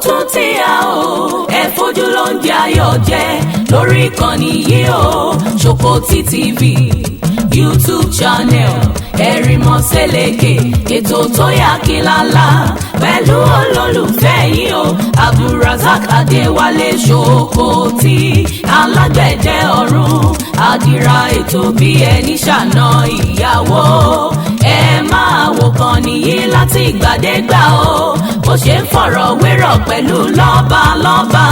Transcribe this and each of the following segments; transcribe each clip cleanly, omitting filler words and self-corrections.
Tún ti a o, ẹ fojú ló ń jẹ ayọ̀ jẹ lórí ìkànnì yìí o. Ṣòkòtì TV YouTube channel, Ẹ̀rìmọ̀sẹ̀lẹ̀kẹ̀, ètò tó yà kí lálá pẹ̀lú olólùfẹ́ yìí o, Abdulrasaq Adéwálé Ṣòkòtì, alágbẹ̀dẹ ọ̀run, àdìrà ètò bí ẹni ṣàna ìyàwó. Ẹ máa wò kàn nìyí láti ìgbàdégbà o, bó ṣe ń fọ̀rọ̀ wérọ̀ pẹ̀lú lọ́balọ́ba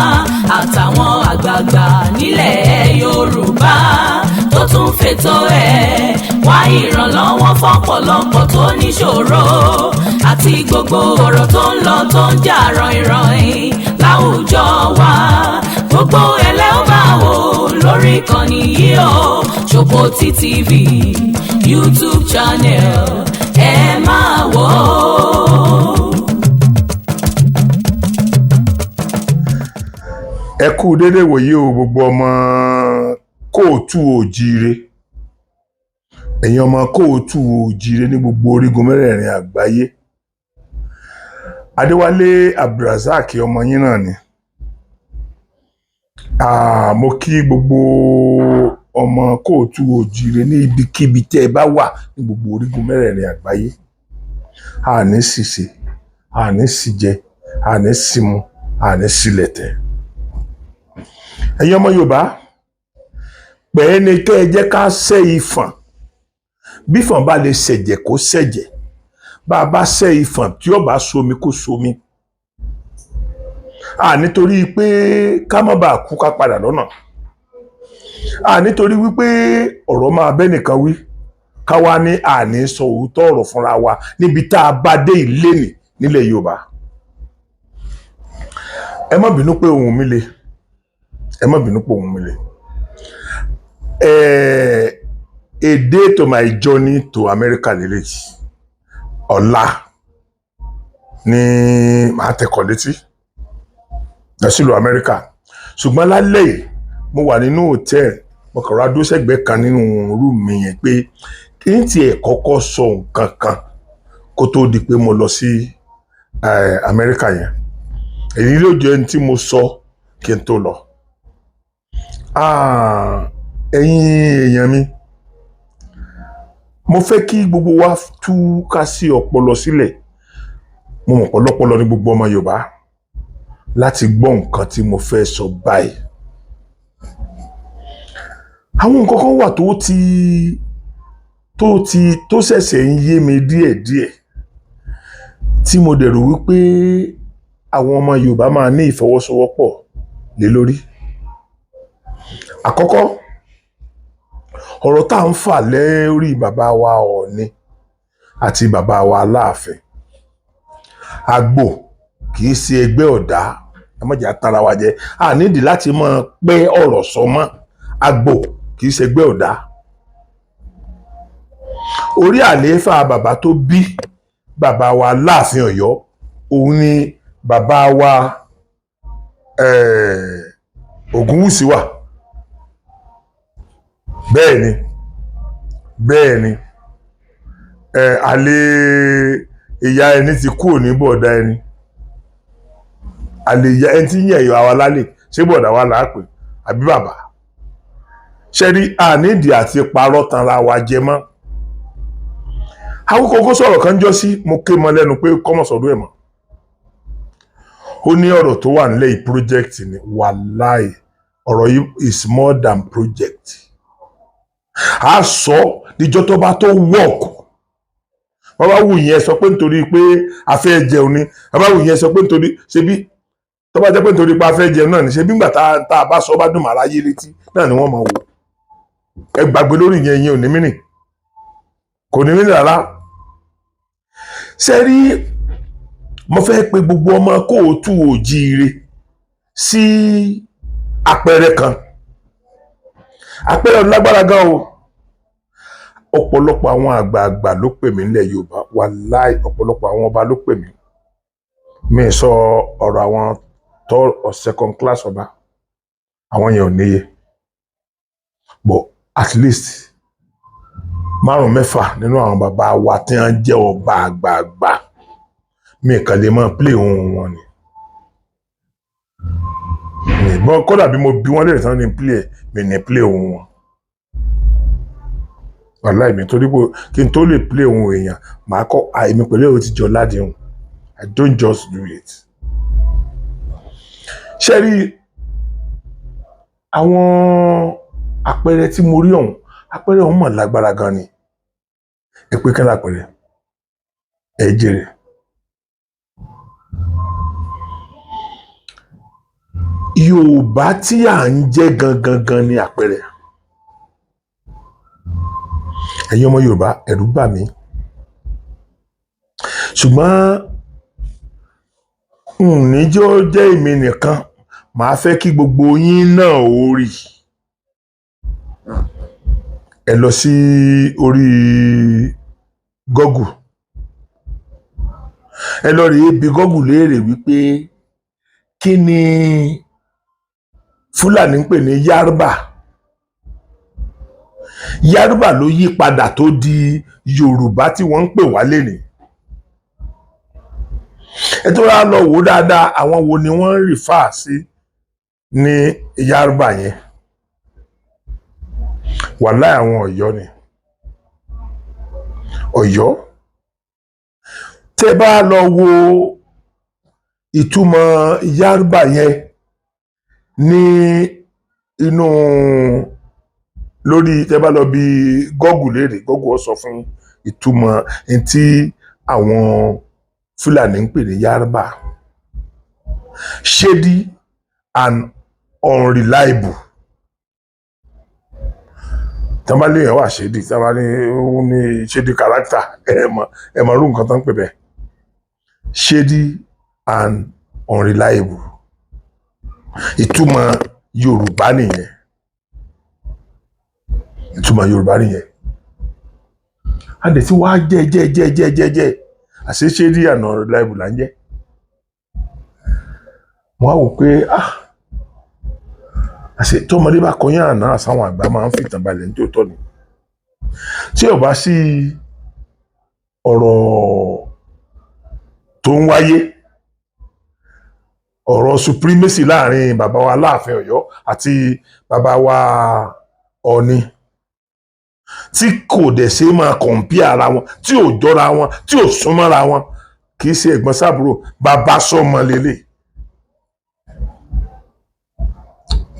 àtàwọn àgbààgbà nílẹ̀ Yorùbá, tó tún fètò ẹ̀ wá ìrànlọ́wọ́ fọ́pọ̀lọpọ̀ tó níṣòro, àti gbogbo ọ̀rọ̀ tó ń lọ, tó ń jà ròhìnròhìn láwùjọ wa. Gbogbo ẹlẹ́ ó máa wò lórí ìkànnì yìí o, Ṣòkòtì TV YouTube channel, ẹ máa wò ó. Ẹ kú dédé wòye o, gbogbo ọmọ kóòtù òjíire, ẹ̀yin ọmọ kóòtù òjíire ní gbogbo orígun mẹ́rẹ̀ẹ̀rin àgbáyé. Adéwálé Abdulrasaq ọmọ yín náà ni. Mo kí gbogbo ọmọ kóòtù òjíire ní ibikíbi tẹ́ ẹ bá wà ní gbogbo orígun mẹ́rẹ̀ẹ̀rin àgbáyé. Àní ṣìṣe, àní ṣìjẹ, àní ṣìmu, àní ṣìlẹ̀tẹ̀. Ẹ̀yin ọmọ Yorùbá, pẹ̀ẹ́ ni kẹ́ ẹ jẹ́ ká ṣẹ́ ifọ̀n. Bí ifọ̀n bá lè ṣẹ̀jẹ̀, kó ṣẹ̀jẹ̀. Bá a bá ṣẹ́ ifọ̀n, tí ó bá somi, kó somi. À nítorí pé ká má bàa kú, ká padà lọ́nà. À nítorí wípé ọ̀rọ̀ máa bẹ́ nìkan wí, ká wá ní àní sọ òótọ́ ọ̀rọ̀ fúnra wa níbi tá a bá dé ìlénì nílẹ̀ Yorùbá. Ẹ má bínú pé ohùn mi le, ẹ má bínú pé ohùn mi le. A day to my journey to America lélẹ́yìí. Ọ̀la ní màá tẹkọ̀ létí lọ sílùú Amẹ́ríkà, ṣùgbọ́n lálẹ́ yìí mo wà nínú hòtẹ́ẹ̀lì. Mo kàn ra dúró sẹ́gbẹ̀ẹ́ kan nínú room mi yẹn pé kí n tiẹ̀ kọ́kọ́ sọ nǹkan kan kó tó di pé mo lọ sí Amẹ́ríkà yẹn. Èyí ló jẹ́ ní tí mo sọ kí n tó lọ. Ẹ̀yin èèyàn mi, mo fẹ́ kí gbogbo wa tú ká sí ọpọlọ sílẹ̀. Mo mọ̀ pọ̀lọpọlọ ní gbogbo ọmọ Yorùbá láti gbọ́ nǹkan tí mo fẹ́ sọ báyìí. Àwọn nǹkan kan wà tó ti tó ṣẹ̀ṣẹ̀ ń yé mi díẹ̀díẹ̀, tí mo dẹ̀ rò wípé àwọn ọmọ Yorùbá máa ní ìfọwọ́sowọ́pọ̀ lé lórí. Àkọ́kọ́, ọ̀rọ̀ tá à ń fà lórí bàbá wa Ọọ̀ni àti bàbá wa Aláàfin. Àgbò kì í ṣe ẹgbẹ́ ọ̀dá. Ẹ má jẹ́ á tara wa jẹ. A nídìí láti máa pẹ́ ọ̀rọ̀ sọ mọ́. Àgbò kì í ṣe ẹgbẹ́ ọ̀dá. Orí àlééfà bàbá tó bí bàbá wa Aláàfin Ọ̀yọ́, òun ni bàbá wa Ògúnwùsì wà. Bẹ́ẹ̀ ni, bẹ́ẹ̀ ni. Àlè ìyá ẹni ti kúrò ní bọ̀dá ẹni. Àlè ìyá ẹni tí ń yẹ̀ àwa lálẹ́, ṣé bọ̀dá wa là á pè àbí bàbá? Ṣe rí, àníìdí àti parọ́ tanra wa jẹ mọ́. Awíkonko sọ̀rọ̀ kan jọ sí, mo ké mọ́ lẹ́nu pé kọ́mọ̀ sọ̀dọ̀ ẹ̀ mọ́. Ó ní ọ̀rọ̀ tó wà nílẹ̀ yìí, project ni. Wàláì, ọ̀rọ̀ yìí is more than project. A sọ níjọ́ tó bá tó work. Wọ́n bá wù yẹn sọ pé nítorí pé a fẹ́ jẹun ni. Wọ́n bá wù yẹn sọ pé nítorí ṣebí tó bá jẹ́ pé nítorí pé a fẹ́ jẹun náà ni, ṣebí ńgbà tá a bá sọ bá dùn màrá yé létí náà ni wọ́n máa wò. Ẹ gbàgbé lórí yẹn, yẹn ò ní mínì, kò ní mínì rárá. Ṣe rí, mo fẹ́ pe gbogbo ọmọ kóòtù òjíire sí àpẹẹrẹ kan. Àpẹẹrẹ lágbára gan o. Ọ̀pọ̀lọpọ̀ àwọn àgbààgbà ló pè mí nílẹ̀ Yorùbá. Wàláì, ọ̀pọ̀lọpọ̀ àwọn ọba ló pè mí. Mi sọ ọ̀rọ̀ àwọn third or second class ọba, àwọn yẹn ò níye, but at least márùn mẹ́fà nínú àwọn bàbá wa tí wọ́n jẹ́ ọba àgbààgbà, mi kàn lè máa play ohun wọn ni. Bọ́n kódà bí mo bí wọ́n lè tán ní play ẹ̀, mi ní play ohun wọn. Wàláì mi, torí pé kí n tó lè play ohun èèyàn, màá kọ́ àìmí pẹ̀lú èrò ti jọ ládìhun. I don't just do it. Ṣé rí àwọn àpẹẹrẹ tí mo rí ọ̀hún? Àpẹẹrẹ ọ̀hún mọ̀ lágbára gan ni. Ẹ pé kí n lápẹẹrẹ ẹ jèrè. Yorùbá tí à ń jẹ́ gangan gan ni àpẹẹrẹ. Ẹ̀yin ọmọ Yorùbá, ẹ̀rù bà mí, ṣùgbọ́n n ní jẹ́ ó jẹ́ èmi nìkan. Màá fẹ́ kí gbogbo yín náà ó rí. Ẹ lọ sí orí Google, ẹ lọ rèé bi Google léèrè wípé kí ni Fúlàní ń pè ní Yárúbà. Yárúbà ló yí padà tó di Yorùbá tí wọ́n ń pè wá lénìí. Ẹ tó rà lọ wò dáadáa, àwọn wo ni wọ́n ń refer sí ní Yárúbà yẹn? Wàláì, àwọn Ọ̀yọ́ ni. Ọ̀yọ́, tẹ́ bá lọ wo ìtumọ̀ Yárúbà yẹn ní inú lórí, tẹ́ bá lọ bí Google léèrè, Google ó sọ fún ìtumọ̀ ní tí àwọn Fúlàní ń pè ní Yárúbà: shady and unreliable. Tí wọ́n bá léèyàn wà shady, tí wọ́n bá ní ó ní shady character, ẹ mọ̀ irú nǹkan tó ń pè bẹ́ẹ̀, shady and unreliable. Ìtumọ̀ Yorùbá nìyẹn, ìtumọ̀ Yorùbá nìyẹn. A dẹ̀ ti wá jẹ́ jẹ́ jẹ́ jẹ́ jẹ́ jẹ́, àṣé shady and unreliable là ń jẹ́. Mo á wò pé, ah, àṣé tọmọdé bá kọyán àná, àsáwọn àgbà máa ń fìtàn balẹ̀ nítòótọ́ ni. Tí ò bá sí ọ̀rọ̀ tó ń wáyé, ọ̀rọ̀ supremacy láàrin bàbá wa Aláàfin Ọ̀yọ́ àti bàbá wa Ọọ̀ni, tí kò dẹ̀ ṣe máa compare ara wọn, tí ò jọra wọn, tí ò súnmọ́ra wọn, kì í ṣe ẹ̀gbọ́n sábúrò, bàbá sọmọ lélẹ̀.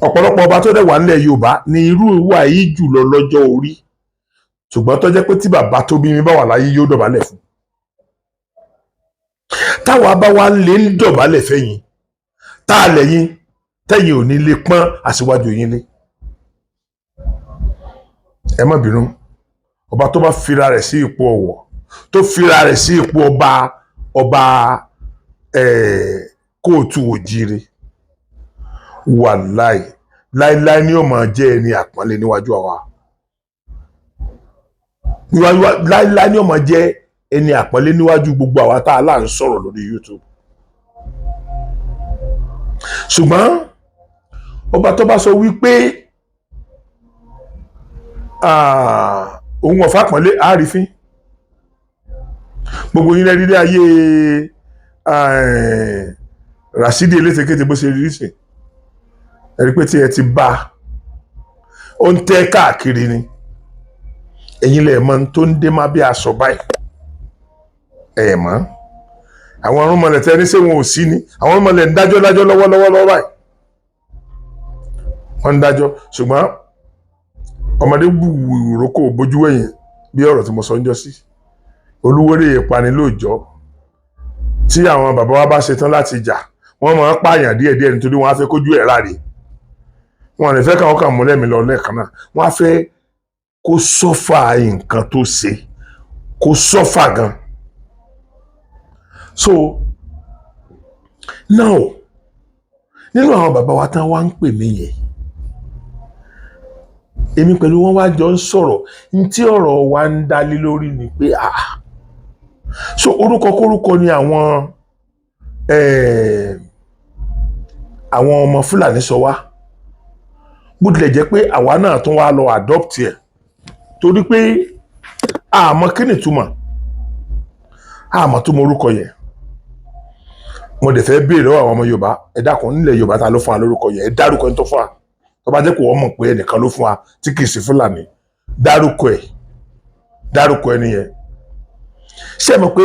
Ọ̀pọ̀lọpọ̀ ọba tó dẹ̀ wà nílẹ̀ Yorùbá ní irú ìwà yìí jù lọ lọ́jọ́ orí, ṣùgbọ́n tó jẹ́ pé tí bàbá tó bí mi bá wà láyé, yóò dọ̀bálẹ̀ fún. Táwa bá wá lè ń dọ̀bálẹ̀ fẹ́yìn tá a lẹ́yìn tẹ́yìn ò ní lè pọ́n aṣíwájú yín lé. Ẹ má bínú, ọba tó bá fira rẹ̀ sí ipò ọ̀wọ̀, tó fira rẹ̀ sí ipò ọba kóòtù òjíire, wàláì, láíláí ni ó máa jẹ́ ẹni àpọ́nlé níwájú àwa. Láíláí ni ó máa jẹ́ ẹni àpọ́nlé níwájú gbogbo àwa tá a là ń sọ̀rọ̀ lórí YouTube. Ṣùgbọ́n ọba tó bá sọ wípé òun ọ̀fà pọ́nlé, àrífín gbogbo yín lẹ́rí ayé Rasidi elétekéte bó ṣe rí sí. Ẹ rí pé tí ẹ ti bá ó ń tẹ́ káàkiri ni, ẹ̀yin lẹ̀ mọ̀ tó ń dé má bí aṣọ báyìí. Ẹ̀ mọ̀ àwọn arúnmọlẹ̀ tẹ́ ní ṣé wọn ò sí ni. Àwọn arúnmọlẹ̀ ń dájọ́ dájọ́ lọ́wọ́lọ́wọ́ lọ́wọ́ báyìí, wọ́n ń dájọ́. Ṣùgbọ́n ọmọdé wùrò kò bójú wẹ̀yìn bí ọ̀rọ̀ tí mo sọ ń jọ sí olúwérè ìpani lóòjọ́. Tí àwọn bàbá wa bá ṣetán láti jà, wọ́n máa ń pààyàn díẹ̀díẹ̀, nítorí wọ́n á fẹ́ kójú ẹ̀ ráre. Wọn lè fẹ́ káwọn kàn mú lẹ́mìí lọ lẹ́ẹ̀kan náà. Wọ́n á fẹ́ kó suffer nǹkan tó ṣe, kó suffer gan. So now, nínú àwọn bàbá wa tán wá ń pè mí yẹn, èmi pẹ̀lú wọn wá jọ ń sọ̀rọ̀. Ní tí ọ̀rọ̀ wa ń dálé lórí ni pé, ah, so orúkọ kórúkọ ni àwọn ọmọ Fúlàní sọ wá, bó tilẹ̀ jẹ́ pé àwa náà tún wá lọ adopt ẹ̀, torí pé àmọ́ kí ni ìtumọ̀, àmọ́ tó mọ orúkọ yẹn. Mo dẹ̀ fẹ́ béèrè lọ́wọ́ àwọn ọmọ Yorùbá. Ẹ dákun, nílẹ̀ Yorùbá, ta ló fún wa lórúkọ yẹn? Ẹ dárúkọ ẹni tó fún wa. Tó bá jẹ́ kó wọ́n mọ̀ pé ẹnìkan ló fún wa tí kì í ṣe Fúlàní, dárúkọ ẹ̀, dárúkọ ẹni yẹn. Ṣé ẹ mọ̀ pé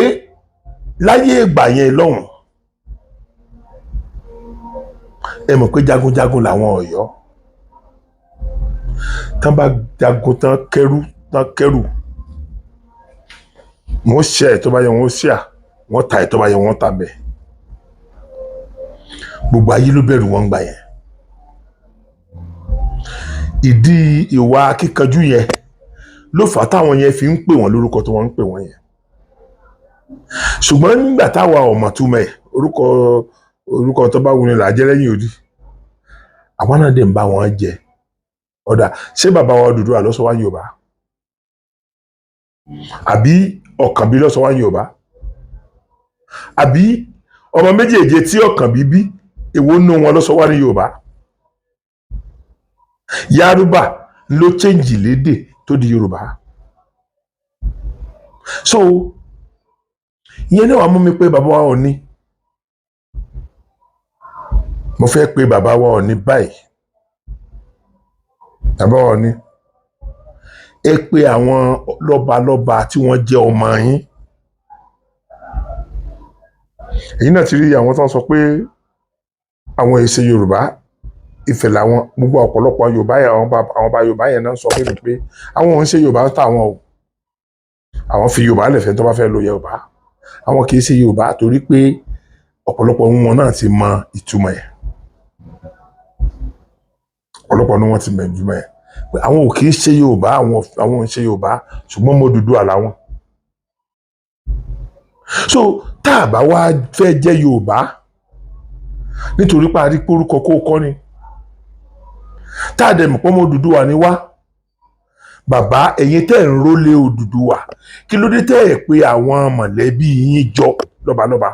láyé ìgbà yẹn lọ́hùn, ẹ mọ̀ pé jagunjagun làwọn Ọ̀yọ́. Tán bá jagun tán, kẹrù tán, kẹrù wọ́n ṣe ẹ̀, tó bá yẹ wọ́n ṣe à, wọ́n ta ẹ̀, tó bá yẹ wọ́n ta bẹ́ẹ̀. Gbogbo ayé ló bẹ̀rù wọn gbà yẹn. Ìdí ìwà akíkanjú yẹn ló fà á táwọn yẹn fi ń pè wọ́n lórúkọ tí wọ́n ń pè wọ́n yẹn. Ṣùgbọ́n nígbà táwa ọmọ túmọ̀ ẹ̀, orúkọ orúkọ tó bá wuni là á jẹ́ lẹ́yìn odi. Àwọn náà dẹ̀ ń bá wọn jẹ. Ọ̀dà, ṣé bàbá wa Odùduwà ló sọ wá Yorùbá, àbí Ọ̀kànbí ló sọ wá Yorùbá, àbí ọmọ méjèèje tí Ọ̀kànbí bí, èwo nínú wọn ló sọ wá ní Yorùbá? Yárúbà ló change lédè tó di Yorùbá. So ìyẹn náà wàá mú mi pé bàbá wa Ọọ̀ni, mo fẹ́ pe bàbá wa Ọọ̀ni báyìí. Bàbá wa Ọọ̀ni, ẹ pé àwọn lọ́balọ́ba tí wọ́n jẹ́ ọmọ yín. Èyí náà ti rí àwọn tó ń sọ pé àwọn èsè Yorùbá, Ifẹ̀ làwọn. Gbogbo ọ̀pọ̀lọpọ̀ Yorùbá yẹn, àwọn ọba Yorùbá yẹn náà sọ fún mi pé àwọn òun ṣe Yorùbá táwọn o, àwọn fi Yorùbá lẹ̀fẹ̀ tó bá fẹ́ lo Yorùbá, àwọn kì í ṣe Yorùbá, torí pé ọ̀pọ̀lọpọ̀ wọn náà ti mọ ìtumọ̀ ẹ̀. Ọ̀pọ̀lọpọ̀ ní wọ́n ti mọ ìtumọ̀ ẹ̀ pé àwọn ò kì í ṣe Yorùbá, àwọn ò ń ṣe Yorùbá, ṣùgbọ́n mo Odùduwà làwọn. So tá a bá wá fẹ́ jẹ́ Yorùbá, nítorí pé a rí pé orúkọ kó kọ́ ni, tá a dẹ̀ mọ̀ pé ọmọ Odùduwà ni wá, bàbá, ẹ̀yin tẹ́ ń rólé Odùduwà, kí ló dé tẹ́ ẹ̀ pé àwọn mọ̀lẹ́bí yín jọ lọ́balọ́ba,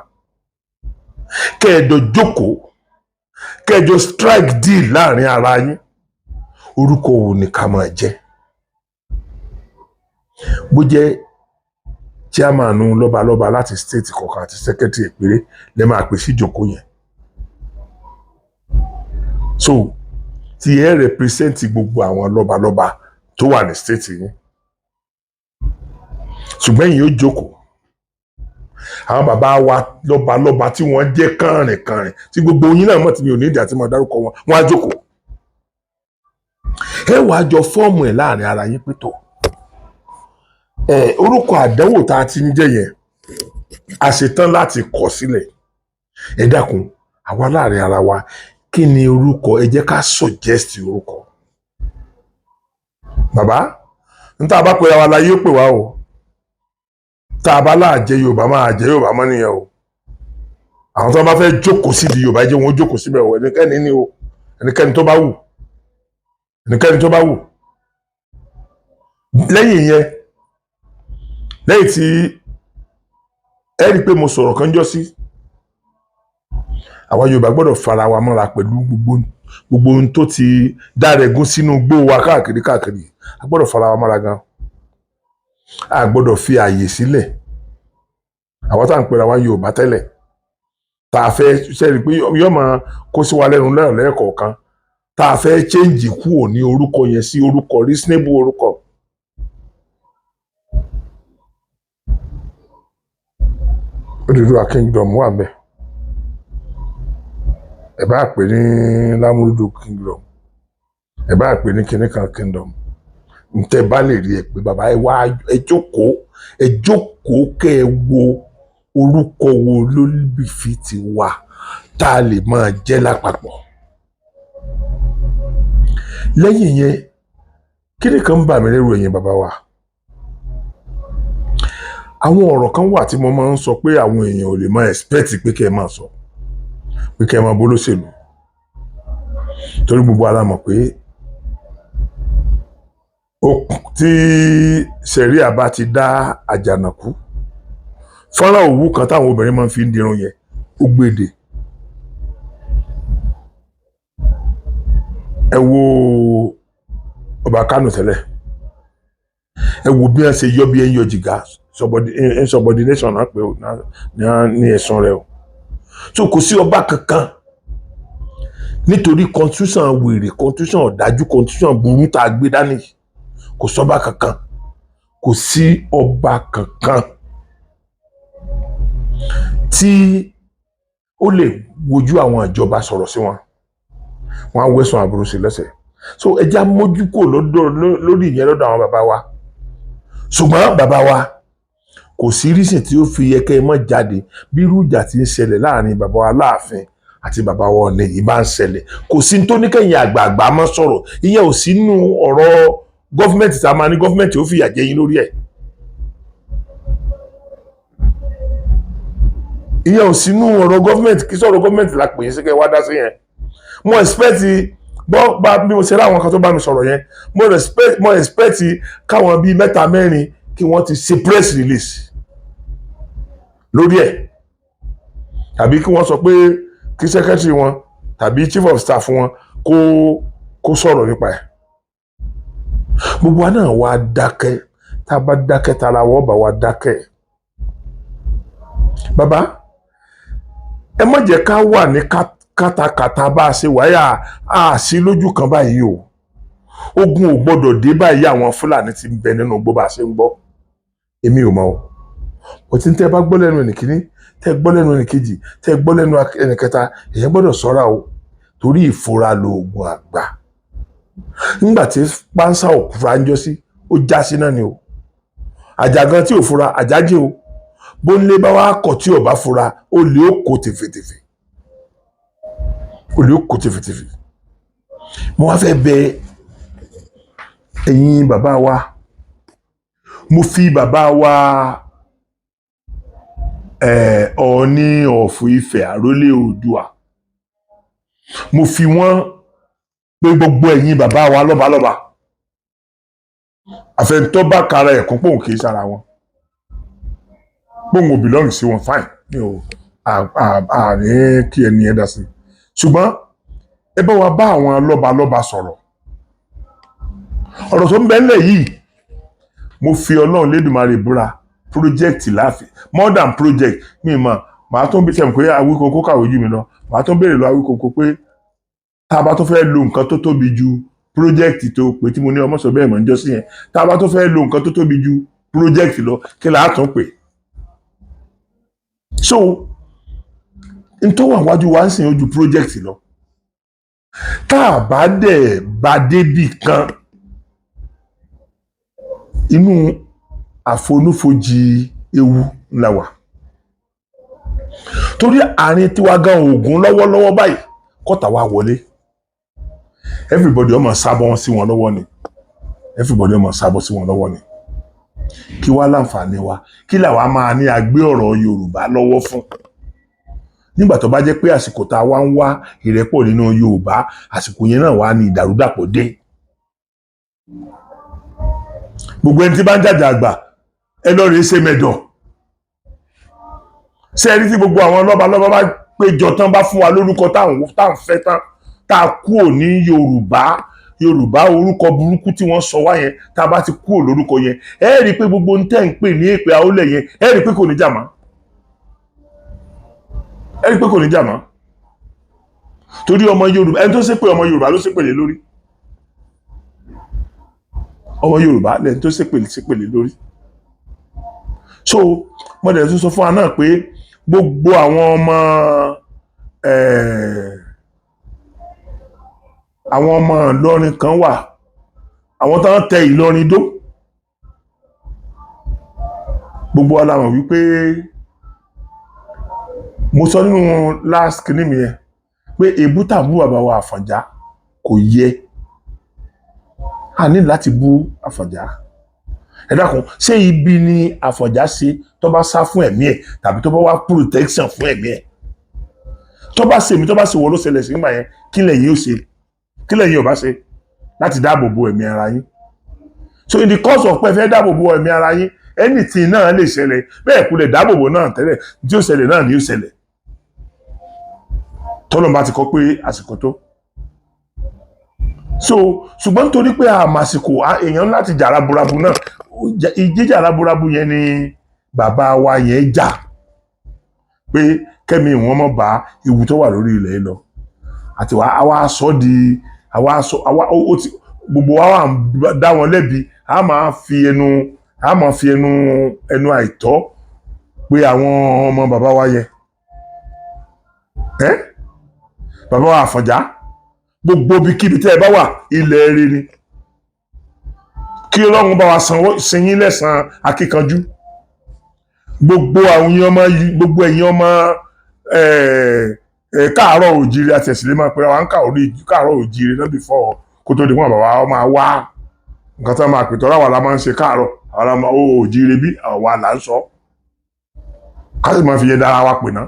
kẹ́ẹ̀dọ̀ jókòó, kẹ́ẹ̀jọ strike deal láàrin ara yín? Orúkọ wo ni ká máa jẹ́? Bó jẹ́ chairman lọ́balọ́ba láti state kọ̀ọ̀kan àti secretary ìpéré lẹ́ máa pè sí ìjókòó yẹn, so tí ẹ represent gbogbo àwọn lọ́balọ́ba tó wà ní state yín. Ṣùgbọ́n ẹ̀yin yóò jókòó, àwọn bàbá wa lọ́balọ́ba tí wọ́n jẹ́ kànrìnkànrìn, tí gbogbo yín náà mọ̀, tí mi ò ní ìdí àti máa dárúkọ wọn, wọ́n á jókòó. Ẹ wàá jọ form ẹ̀ láàrin ara yín pé tó ẹ, orúkọ àdánwò tá a ti ń jẹ́ yẹn, a ṣetán láti kọ̀ sílẹ̀. Ẹ dákun, àwa láàrin ara wa, kí ni orúkọ? Ẹ jẹ́ ká suggest orúkọ. Bàbá, n tá a bá pera wa la yóò pè wá o. Tá a bá láàjẹ Yorùbá, máa jẹ Yorùbá mọ́ nìyẹn o. Àwọn tó bá fẹ́ jókòó sí di Yorùbá, jẹ́ wọn jókòó síbẹ̀ o. Ẹnikẹ́ni ni o, ẹnikẹ́ni tó bá wù, ẹnikẹ́ni tó bá wù. Lẹ́yìn yẹn, lẹ́yìn tí ẹ rí i pé mo sọ̀rọ̀ kan jọ sí, àwa Yorùbá gbọ́dọ̀ fara wa mọ́ra pẹ̀lú gbogbo ohun tó ti dárẹ̀gún sínú igbó wa káàkiri káàkiri. A gbọ́dọ̀ fara wa mọ́ra gan. A gbọ́dọ̀ fi ààyè sílẹ̀. Àwọn tá à ń pera wa Yorùbá tẹ́lẹ̀, tá a fẹ́ ṣe rí i pé yóò máa kó sí wa lẹ́nu lẹ́ẹ̀kọ̀ọ̀kan, tá a fẹ́ change kúrò ní orúkọ yẹn sí orúkọ reasonable orúkọ. Odùduwà kingdom wà ńbẹ̀, ẹ bá pè ní Lámúrúdù kingdom, ẹ bá pè ní kinní kingdom, ntẹ bá lè rí ẹ pé bàbá, ẹ wá, ẹ jókòó, ẹ jókòó, kẹ́ ẹ wo orúkọ wo ló bí fi ti wà tá a lè máa jẹ́ lápapọ̀. Lẹ́yìn yẹn, kíni kan ń bà mí lẹ́rù, ẹ̀yin bàbá wa? Àwọn ọ̀rọ̀ kan wà tí mo máa ń sọ pé àwọn èèyàn ò lè máa expect pé kẹ́ ẹ máa sọ pé kẹ́ ẹ máa bólóṣèlú, torí gbogbo ara mọ̀ pé tí sẹ̀ríà bá ti dá àjànàkú, fọ́nrán òwú kan táwọn obìnrin máa ń fi ń dirun yẹn, ó gbèdè. Ẹ wo ọba Kánò tẹ́lẹ̀, ẹ wo bí wọ́n ṣe yọ bí ẹ ń yọ jìgá. Insubordination náà pé ní ẹ̀sùn rẹ̀ o. So kò sí ọba kankan, nítorí constitution wèrè, constitution ọ̀dájú, constitution burú tá a gbé dání yìí, kò sọ́ba kankan, kò sí ọba kankan tí ó lè wojú àwọn ìjọba sọ̀rọ̀ sí wọn, wọn á wẹ̀sùn àbúrò sí lẹ́sẹ̀. So ẹ já mójú kò lọ́dọ̀ lórí ìyẹn lọ́dọ̀ àwọn bàbá wa. Ṣùgbọ́n bàbá wa, kò sí reason tí ó fi yẹ kẹ́ ẹ mọ́ jáde. Bí irú ìjà tí ń ṣẹlẹ̀ láàrin bàbá wa Láàfin àti bàbá wa Ọọ̀ni yìí bá ń ṣẹlẹ̀, kò sí tó ní kẹ́yìn àgbààgbà mọ́ sọ̀rọ̀. Ìyẹn ò sí nínú ọ̀rọ̀ government tá a máa ní government ó fìyà jẹ yín lórí ẹ̀. Ìyẹn ò sí nínú ọ̀rọ̀ government. Kí sọ̀rọ̀ government la pè é sí kẹ́ ẹ wá dá sí yẹn. Mo expect bọ́ bá bí mo ṣe rí àwọn kan tó bá mi sọ̀rọ̀ yẹn, mo expect káwọn bíi mẹ́ta mẹ́rin kí wọ́n ti ṣe press release lórí ẹ̀, tàbí kí wọ́n sọ pé kí secretary wọn tàbí chief of staff wọn kó sọ̀rọ̀ nípa ẹ̀. Gbogbo wa náà wá dákẹ́. Tá a bá dákẹ́, tara wọ́n bá wa dákẹ́. Bàbá, ẹ má jẹ́ ká wà ní kátàkátà bá a ṣe wáyà á sí lójú kan báyìí o. Ogun ò gbọ́dọ̀ dé báyìí. Àwọn Fúlàní ti ń bẹ nínú igbó bá a ṣe ń gbọ́. Èmi ò mọ̀ o. Kò tí ń tẹ́ bá gbọ́ lẹ́nu ẹnìkíní, tẹ́ gbọ́ lẹ́nu ẹnìkejì, tẹ́ gbọ́ lẹ́nu ẹnìkẹta, èèyàn gbọ́dọ̀ ṣọ́ra o, torí ìfura lóògùn àgbà. Nígbà tí pánsá ò fura ń jọ sí, ó já sí náà ni o. Àjàgán tí ò fura àjájì o. Bó ń lé bá wá kọ̀ tí ò bá fura, ó lè ó kó tìfìtìfì, ó lè ó kó tìfìtìfì. Mo wá fẹ́ bẹ̀ ẹ̀yin bàbá wa. Mo fi bàbá wa Ọọ̀ni of Ifẹ̀, àrólé Oòduà, mo fi wọ́n pé gbogbo ẹ̀yin bàbá wa lọ́balọ́ba, àfẹnutọ́ bá kara ẹ̀kún pòun kì í sára wọn, pòun ò belong sí wọn, fine, mi ò àní kí ẹni ẹ dá sí. Ṣùgbọ́n ẹ bá wa bá àwọn lọ́balọ́ba sọ̀rọ̀. Ọ̀rọ̀ tó ń bẹ ńlẹ̀ yìí, mo fi Ọlọ́run Lédùmarè búra, project láàfin, more than project. Mi mọ̀, màá tún bí sẹ́mi pé Awíkonko kàwé jù mí lọ. Màá tún béèrè lọ Awíkonko pé tá a bá tún fẹ́ lo nǹkan tó tóbi ju project tó pé tí mo ní ọmọ sọ bẹ́ẹ̀ mọ̀ ń jọ sí yẹn, tá a bá tún fẹ́ lo nǹkan tó tóbi ju project lọ, kí là á tún pè? So n tó wà wájú wa ń sìn ojú project lọ. Tá a bá dẹ̀ bá débì kan, inú àfonúfojì ewu la wà, torí àárín tiwa gan oògùn lọ́wọ́lọ́wọ́ báyìí kọ́tà wa wọlé, everybody ọmọ sábọ́ sí wọn lọ́wọ́ ni, everybody ọmọ sábọ́ sí wọn lọ́wọ́ ni. Kí wá láǹfààní wa? Kí làwa máa ní agbé ọ̀rọ̀ Yorùbá lọ́wọ́ fún nígbà tó bá jẹ́ pé àsìkò tá a wá ń wá ìrẹ́pọ̀ nínú Yorùbá, àsìkò yẹn náà wá ní ìdàrúdàpọ̀ dé? Gbogbo ẹni tí bá ń jàjà àgbà, ẹ lọ rèé ṣe mẹ̀dọ̀. Ṣé ẹni tí gbogbo àwọn lọ́balọ́ba bá péjọ tán, bá fún wa lórúkọ tá à ń fẹ́ tán, tá a kúrò ní Yorùbá, Yorùbá orúkọ burúkú tí wọ́n sọ wá yẹn, tá a bá ti kúrò lórúkọ yẹn, ẹ rí i pé gbogbo ń tẹ́ ń pè ní èpè àólẹ̀ yẹn, ẹ rí i pé kò ní jà mọ́. Ẹ rí i pé kò ní jà mọ́, torí ọmọ Yorùbá, ẹni tó ṣépè, ọmọ Yorùbá ló ṣépè lé lórí. Ọmọ Yorùbá lẹni tó ṣépè ṣépè lé lórí. So mo dẹ̀ tún sọ fún wa náà pé gbogbo àwọn ọmọ àwọn ọmọ Ìlọrin kan wà, àwọn tó ń tẹ Ìlọrin dó. Gbogbo wa la mọ̀ wípé mo sọ nínú last kinní mi yẹn pé èébú tàbú bàbá wa Àfọ̀njá kò yẹ. A ní láti bú Àfọ̀njá. Ẹ dákun, ṣé ibi ni Àfọ̀njá ṣe tó bá sá fún ẹ̀mí ẹ̀, tàbí tó bá wá protection fún ẹ̀mí ẹ̀? Tó bá ṣe mí, tó bá ṣe wọ́n ló ṣẹlẹ̀ sí nígbà yẹn, kí lẹ̀yin ó ṣe? Kí lẹ̀yin ò bá ṣe láti dáàbò bo ẹ̀mí ara yín? So in the course of pé ẹ fẹ́ dáàbò bo ẹ̀mí ara yín, anything náà lè ṣẹlẹ̀. Bẹ́ẹ̀ kú lè dáàbò bo náà tẹ́lẹ̀, tí ó ṣẹlẹ̀ náà ni ó ṣẹlẹ̀, tọ́lọ́run bá ti kọ́ pé àsìkò tó. So ṣùgbọ́n nítorí pé àmàsìkò, èèyàn láti jà raburabu náà, ìjíjà raburabu yẹn ni bàbá wa yẹn jà. Pé kẹ́mi wọn mọ̀ bá ewu tó wà lórí ilẹ̀ yìí lọ, àti wàá àwa sọ di àwa sọ àwa ó ti gbogbo wa wà ń dá wọn lẹ́bi. A máa fi ẹnu àìtọ́ pé àwọn ọmọ bàbá wa yẹ ẹ́, bàbá wa Àfọ̀njá, gbogbo ibikíbi tẹ́ ẹ bá wà, ilẹ̀ rere ni. Kí Ọlọ́run bá wa sanwó sin yín lẹ́san akíkanjú. Gbogbo àwọn ọmọ, gbogbo ẹ̀yin ọmọ káàárọ̀ òjìrì, àti ẹ̀sìn lè máa pera wa ń káàárọ̀ òjìrì náà before kó tó di wọn bàbá wa máa wá nǹkan tó máa pè tọ́lá wa la máa ń ṣe káàárọ̀ àwa la máa ó òjìrì bí àwa là ń sọ, ká sì máa fi yẹn dára wa pè ná.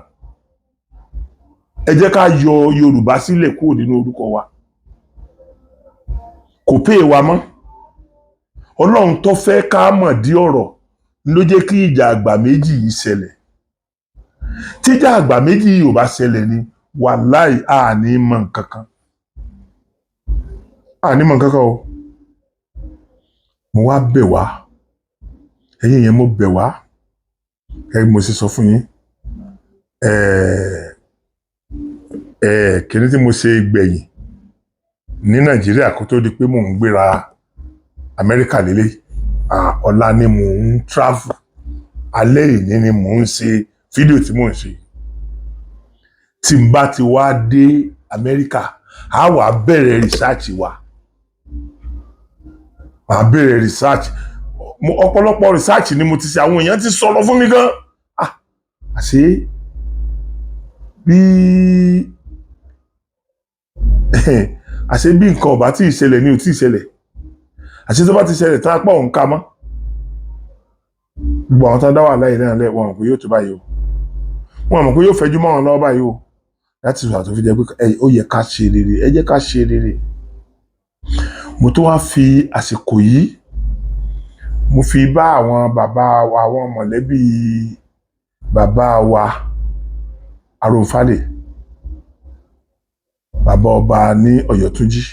Ẹ jẹ́ ká yọ Yorùbá sílẹ̀ kúrò nínú orúkọ wa, kò pé wa mọ́. Ọlọ́run tó fẹ́ ká mọ̀ dí ọ̀rọ̀ ló jẹ́ kí ìjà àgbà méjì yìí ṣẹlẹ̀. Tíjà àgbà méjì yìí ò bá ṣẹlẹ̀ ni, wàláì, àní mọ̀ nǹkan kan, àní mọ̀ nǹkan kan o. Mo wá bẹ̀ wá, ẹ̀yin yẹn, mo bẹ̀ wá. Ẹ mo sì sọ fún yín, ẹ ẹ kíní tí mo ṣe gbẹ̀yìn ní Nàìjíríà kó tó di pé mò ń gbéra Amẹ́ríkà lélẹ̀. Ọ̀la ni mò ń travel, alẹ́ ìní ni mò ń ṣe fídíò tí mò ń ṣe. Tí n bá ti wá dé Amẹ́ríkà, á wà bẹ̀rẹ̀ research wa, màá bẹ̀rẹ̀ research. Ọ̀pọ̀lọpọ̀ research ni mo ti ṣe, àwọn èèyàn ti sọ̀rọ̀ fún mi gan. Ah, àṣé bí àṣé bí nǹkan ọ̀bá tí ì ṣẹlẹ̀ ni ò tí ì ṣẹlẹ̀, àṣé tó bá ti ṣẹlẹ̀ tán, apá òun ká mọ́. Gbogbo àwọn tó ń dá wàhálà yìí náà lẹ̀, wọn mọ̀ pé yóò tó báyìí o, wọn mọ̀ pé yóò fẹjú mọ́ wọn lọ́wọ́ báyìí o. Láti sọ àtúnfi jẹ́ pé ó yẹ ká ṣe rere, ẹ jẹ́ ká ṣe rere. Mo tó wá fi àsìkò yìí, mo fi bá àwọn bàbá wa, àwọn mọ̀lẹ́bí bàbá wa Arónfálè, bàbá ọba ní Ọ̀yọ́túnjí,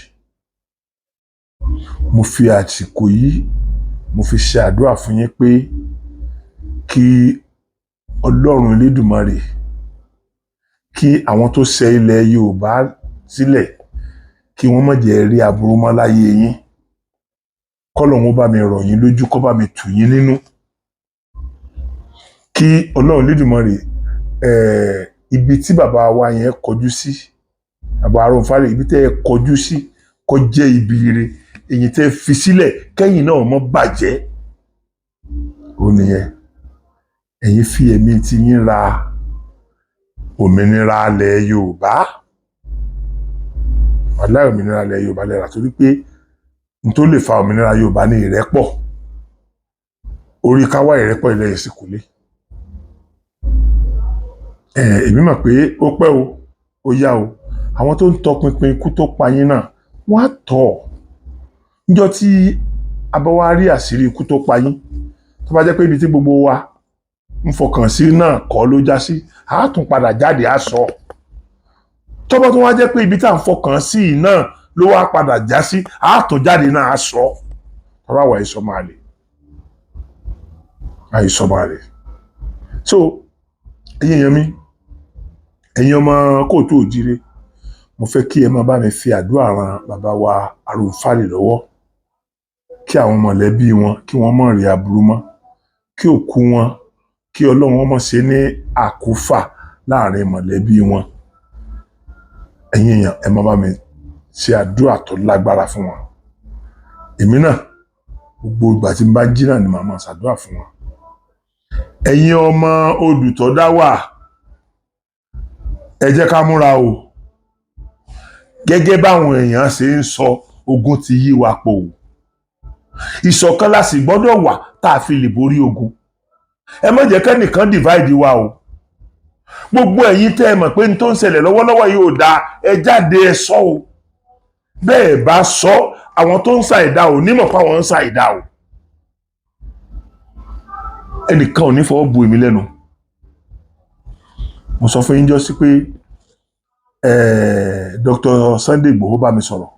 mo fi àsìkò yìí, mo fi ṣe àdúrà fún yín pé kí Ọlọ́run Elédùmarè, kí àwọn tó ṣẹ ilẹ̀ Yorùbá sílẹ̀, kí wọ́n má jẹ́ rí aburú mọ́ láyé yín. Kọ́lọ́run ó bá mi rọ̀ yín lójú, kó bá mi tù yín nínú, kí Ọlọ́run Elédùmarè, ibi tí bàbá wa yẹn kọjú sí, bàbá Arónfálè, ibi tẹ́ ẹ kọjú sí kó jẹ́ ibi ire. Èyí tẹ́ fi sílẹ̀ kẹ́yìn náà mọ́ bàjẹ́, ó nìyẹn. Ẹ̀yin fi ẹ̀mí tí yín ra òmìnira ilẹ̀ Yorùbá. Wàláhì, òmìnira ilẹ̀ Yorùbá lẹ́ra, torí pé n tó lè fa òmìnira Yorùbá ní ìrẹ́pọ̀. Orí káwá ìrẹ́pọ̀ ilẹ̀ yìí sì kúlé. Èmi mọ̀ pé ó pẹ́ o, ó yá o, àwọn tó ń tọpinpin ikú tó pa yín náà, wọ́n á tọ̀ ọ́ níjọ́ tí a bá wá rí àṣírí ikú tó pa yín. Tó bá jẹ́ pé ibi tí gbogbo wa ń fọkàn sí náà kọ́ ló já sí, a tún padà jáde, á sọ. Tó bá tún wá jẹ́ pé ibi tá à ń fọkàn sí yìí náà ló wá padà já sí, a tún jáde náà, á sọ. Tọ́lá wà àìsàn máa lè àìsàn máa lè. So ẹ̀yin èèyàn mi, ẹ̀yin ọmọ kóòtù òjíire, mo fẹ́ kí ẹ máa bá mi fi àdúrà ran bàbá wa Arónfálè lọ́wọ́, kí àwọn mọ̀lẹ́bí wọn, kí wọ́n má rí aburú mọ́, kí òkú wọn, kí Ọlọ́run má ṣe ní àkúfà láàrin mọ̀lẹ́bí wọn. Ẹ̀yin èèyàn, ẹ máa bá mi ṣe àdúrà tó lágbára fún wọn. Èmi náà, gbogbo ìgbà tí n bá jí náà ni màá máa ṣàdúrà fún wọn. Ẹ̀yin ọmọ olùtọ́dá wà, ẹ jẹ́ ká múra o. Gẹ́gẹ́ báwọn èèyàn ṣe ń sọ, ogun ti yí wa pò o. Ìṣọ̀kan la sì gbọ́dọ̀ wà tá a fi lè borí ogun. Ẹ má jẹ́ kẹ́nìkan divide wa o. Gbogbo ẹ̀yin tẹ́ ẹ mọ̀ pé n tó ń ṣẹlẹ̀ lọ́wọ́lọ́wọ́ yìí ò dáa, ẹ jáde, ẹ sọ o. Bẹ́ẹ̀ bá sọ, àwọn tó ń ṣàìdá ò nímọ̀ pé àwọn ń ṣàìdá o. Ẹnìkan ò ní fọwọ́ bu èmi lẹ́nu. Mo sọ fún yín jọ sí pé Dr. Sunday Igboho bá mi sọ̀rọ̀.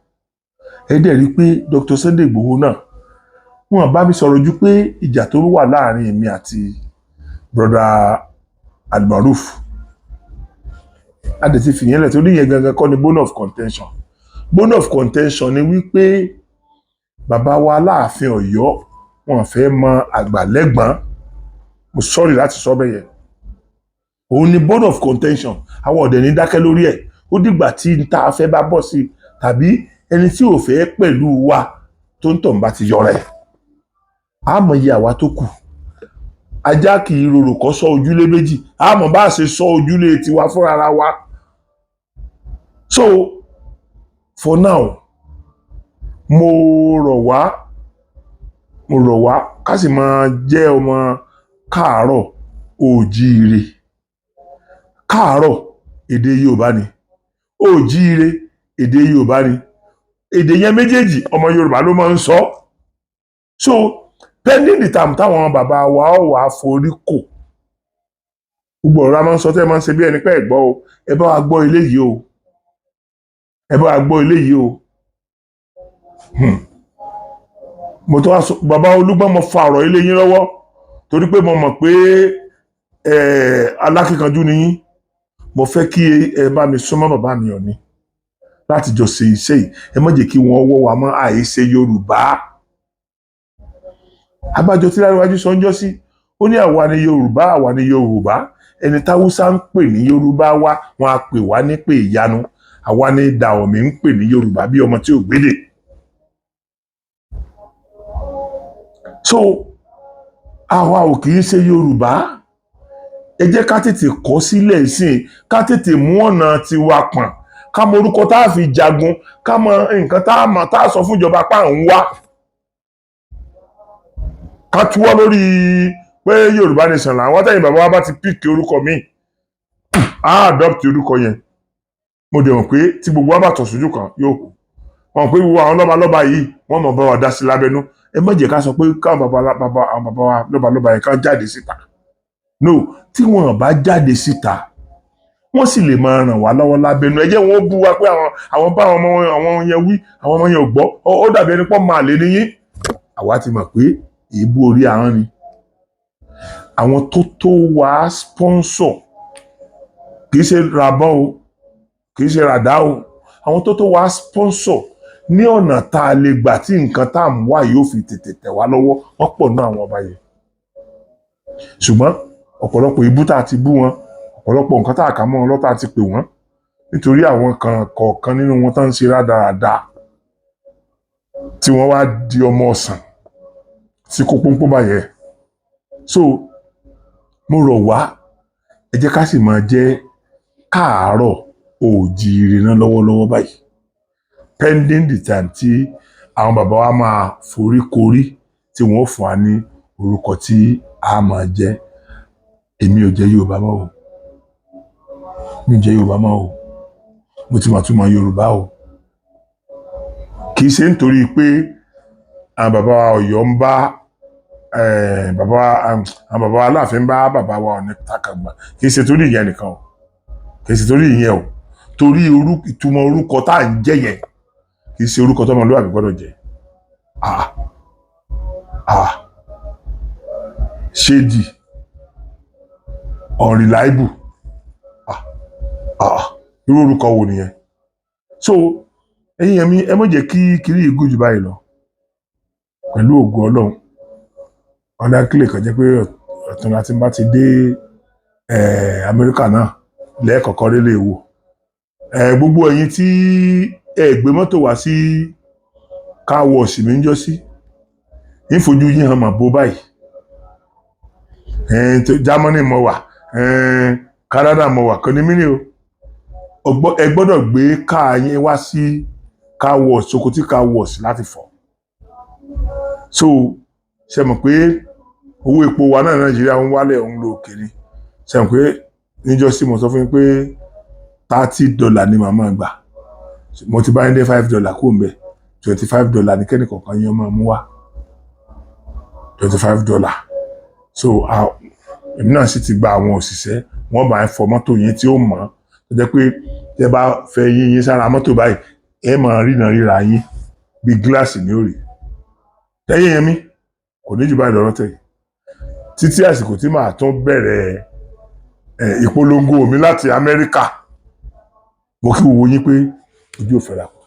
Ẹ dẹ̀ rí i pé Dr. Sunday Igboho náà, wọn bá mi sọ̀rọ̀ ju pé ìjà tó wà láàrin èmi àti brother Almaroof. A dẹ̀ ti fìyẹn lẹ̀, torí yẹn gangan kọ́ ni bone of contention. Bone of contention ni wípé bàbá wa Aláàfin Ọ̀yọ́, wọn fẹ́ mọ àgbàlẹ́gbọ̀n. Mo sorry láti sọ bẹ́ẹ̀ yẹn. Òun ni bone of contention. Àwọn ọ̀dẹ̀ ní dákẹ́ lórí ẹ̀. Ó dìgbà tí n ta fẹ́ bá bọ̀ sí, tàbí ẹni tí ò fẹ́ pẹ̀lú wa tó ń tàn bá ti yọrẹ ẹ̀, àmọ́ iye àwa tó kù. Ajá kì í rorò kọ́ sọ ojúlé méjì. Àmọ́ bá a ṣe sọ ojúlé tiwa fúnra wa. So for now, mo rọ̀ wá, mo rọ̀ wá, ká sì máa jẹ́ ọmọ káàárọ̀ oòjíire. Káàárọ̀, èdè Yorùbá ni. Oòjíire, èdè Yorùbá ni. Èdè yẹn méjèèjì, ọmọ Yorùbá ló máa ń sọ. So pending the time táwọn bàbá wa ó wàá forí kò, gbogbo ọ̀rọ̀ a máa ń sọ tẹ́ ẹ máa ń ṣe bí ẹni pé ẹ gbọ́ o. Ẹ bá wa gbọ́ ilé yìí o, ẹ bá wa gbọ́ ilé yìí o. Mo tó wá sọ, bàbá Olúgbọ́n, mo fa ọ̀rọ̀ ilé yín lọ́wọ́, torí pé mo mọ̀ pé alákíkanjú ni yín. Mo fẹ́ kí ẹ bá mi súnmọ́ bàbá mi Ọ̀ní láti jọ ṣe iṣẹ́ yìí. Ẹ má jẹ́ kí wọ́n wọ́ wa mọ́ àìṣe Yorùbá. Abájọ tí Láríwájú sọ ń jọ́ sí, ó ní àwa ni Yorùbá, àwa ni Yorùbá. Ẹni táwùsá ń pè ní Yorùbá wa, wọn á pè wá ní pè ìyanu. Àwa ni Dàọ̀mí ń pè ní Yorùbá bí ọmọ tí ò gbédè. So àwa ò kì í ṣe Yorùbá. Ẹ jẹ́ ká tètè kọ́ sílẹ̀ sí i, ká tètè mú ọ̀nà tiwa pọ̀n, ká mọ orúkọ tá a fi jagun, ká mọ nǹkan tá a mọ̀ tá a sọ fún ìjọba pa ń wá, ká túwọ́ lórí pé Yorùbá nation làwọn. Tẹ̀yìn bàbá wa bá ti pick orúkọ míì, á adopt orúkọ yẹn. Mo dẹ̀ mọ̀ pé tí gbogbo wa bá tọ̀ sójú kan, yóò kù wọn pé gbogbo àwọn lọ́balọ́ba yìí, wọ́n mọ̀ bá wa dá sí lábẹ́nú. Ẹ má jẹ́ ká sọ pé káwọn bàbá bàbá, àwọn bàbá wa lọ́balọ́ba yẹn ká jáde síta. No, tí wọn bá jáde síta, wọ́n sì lè máa ràn wá lọ́wọ́ lábẹ́nú. Ẹ jẹ́ wọn ó bú wa pé àwọn bá àwọn ọmọ àwọn yẹn wí, àwọn ọmọ yẹn ò gbọ́. Ó dàbí ẹni pọ́ máa lé níyín. Àwa ti mọ̀ pé èébú orí ahọ́n ni. Àwọn tó tó wá sponsor, kì í ṣe rabọ́n o, kì í ṣe ràdá o, àwọn tó tó wá sponsor ní ọ̀nà tá a lè gbà tí nǹkan tá à ń wá yóò fi tètè tẹ̀ wá lọ́wọ́, wọ́n pọ̀ náà, àwọn ọba yẹn. Ṣùgbọ́n ọ̀pọ̀lọpọ̀ ibú tá a ti bú wọn, ọ̀pọ̀lọpọ̀ nǹkan tá a kà mọ́ wọn lọ́tà ti pè wọ́n, nítorí àwọn kan kọ̀ọ̀kan nínú wọn tó ń ṣe rádaràda, tí wọ́n wá di ọmọ ọ̀sán tí kó pọ́npọ́n báyẹn. So mo rọ̀ wá, ẹ jẹ́ ká sì máa jẹ́ káàárọ̀ oòjíire náà lọ́wọ́lọ́wọ́ báyìí, pending the time tí àwọn bàbá wa máa forí korí, tí wọ́n fún wa ní orúkọ tí a máa jẹ́. Èmi ò jẹ́ Yorùbá mọ́ o, mi ò jẹ́ Yorùbá mọ́ o. Mo ti mọ̀ túmọ̀ Yorùbá o. Kì í ṣe nítorí pé àwọn bàbá wa Ọ̀yọ́ ń bá bàbá, àwọn bàbá wa Aláàfin bá bàbá wa Ọọ̀ni takàgbà. Kì í ṣe torí ìyẹn nìkan o, kì í ṣe torí ìyẹn o. Torí ìtumọ̀ orúkọ tá à ń jẹ́ yẹn, kì í ṣe orúkọ tọmọlúwàbí gbọ́dọ̀ jẹ́. Ah ah, shady, unreliable, ah ah, irú orúkọ wo nìyẹn? So ẹ̀yin yẹn mi, ẹ má jẹ́ kí kiri yìí gùn jù báyìí lọ. Pẹ̀lú ògo Ọlọ́run, ọ̀nà kílè kan jẹ́ pé ọ̀tún láti bá ti dé Amẹ́ríkà náà lẹ́ẹ̀kọ̀ọ̀kan rí lè wò. Gbogbo ẹ̀yin tí ẹ gbé mọ́tò wá sí car wash mi ń jọ́ sí, ń fojú yín hàn mà bó báyìí. Germany mo wà, Canada mo wà, kò ní mí ní o. Ẹ gbọ́dọ̀ gbé car yín wá sí car wash, Sokoti car wash, láti fọ̀. So ṣe mọ̀ pé owó epo wa náà, Nàìjíríà ń wálẹ̀, ń lo òkè ni. Ṣe mọ̀ pé níjọ́ sí mo sọ fún yín pé $30 ni màá máa gbà? Mo ti bá yín dé $5 kúrò ńbẹ̀. $25 ní kẹ́nì kọ̀ọ̀kan yín máa mú wá, $25. So èmi náà sì ti gba àwọn òṣìṣẹ́, wọ́n bá ń fọ mọ́tò yín tí ó mọ̀, tó jẹ́ pé tẹ́ bá fẹ́ yín yín sára mọ́tò báyìí, ẹ máa ríran ríra yín bí gíláàsì ní òrì. Lẹ́yìn yẹn mi kò ní jù báyìí lọ́rọ́ tẹ̀ títí àsìkò tí màá tún bẹ̀rẹ̀ ìpolongo mi láti Amẹ́ríkà. Mo kí gbogbo yín pé ojú ò fẹ́ra kù.